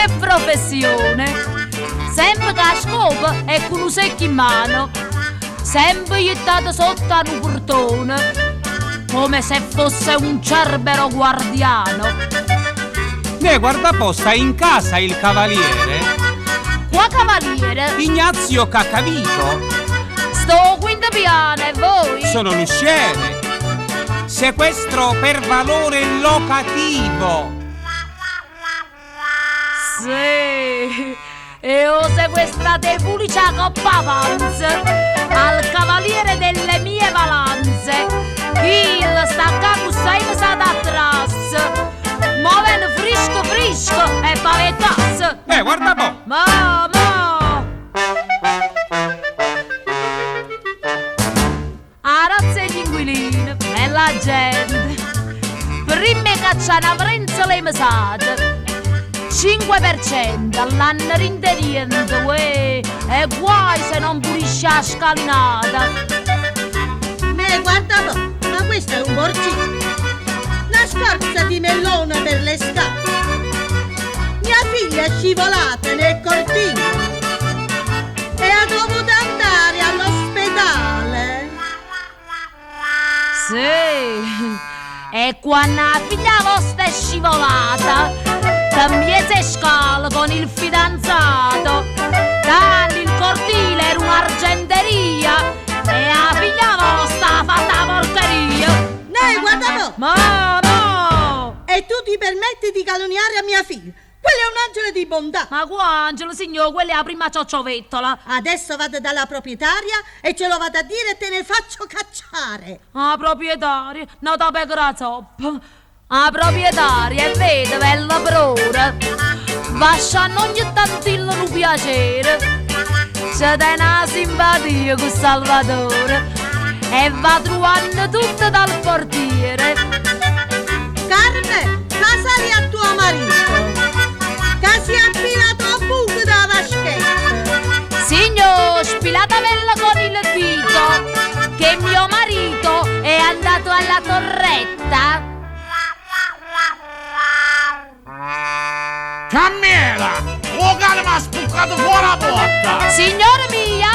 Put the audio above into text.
che professione! Sempe cu 'a scopa e cu nu secchio in mano, sempe jettato sotto a nu purtone, come se fosse un cerbero guardiano. Neh, guarda po', sta in casa il cavaliere? Qua cavaliere? Ignazio Cacavito. Sto 'o quinto piano e voi? Sono l'usciere. Sequestro per valore locativo. Sì, e 'o sequestrato 'e pulice 'a coppa 'a panza al cavaliere delle mie valanze. Chillo sta ccà cu sei mesate attrasso. Mo vene frisco frisco e pava 'e tasse. Eh, guarda po'. Mo, mo! 'A razza 'e ll'inquilini, bella gente! Primma 'e caccià na vrenzola 'e mesate, 5% l'hanno dint' 'e diente, uè, e guai se non pulisce 'a scalinata! Me guarda po', ma questo è un borgino! Na scorza di mellone per l'estate! Mia figlia è scivolata nel cortile e ha dovuto andare all'ospedale. Sì, e quanno 'a figlia vosta è scivolata, da 'mmiez' 'e scale con il fidanzato, tanto il cortile era un'argenteria e 'a figlia vosta ha fatto 'a porcheria. Neh, guarda po'! Mo, mo! E tu ti permetti di calunniare a mia figlia? Quello è un angelo di bontà! Ma qua angelo, signò, quella è 'a primma ciocciovettola! Adesso vado dalla proprietaria e ce lo vado a dire e te ne faccio cacciare! 'A proprietaria? N'ata pecora zoppa! 'A proprietaria è vedova e lavorora, va ascianno ogni tantillo nu piacere, ce tene 'a simpatia cu Salvatore e va truvanno tutto dal portiere. Carme, fa salì a tuo marito, ca si è affilato 'o buco d' 'a vaschetta. Signò, spilatavella con il dito, che mio marito è andato alla torretta. Carmela, 'o cane m'ha spuccato fore 'a porta! Signore mio,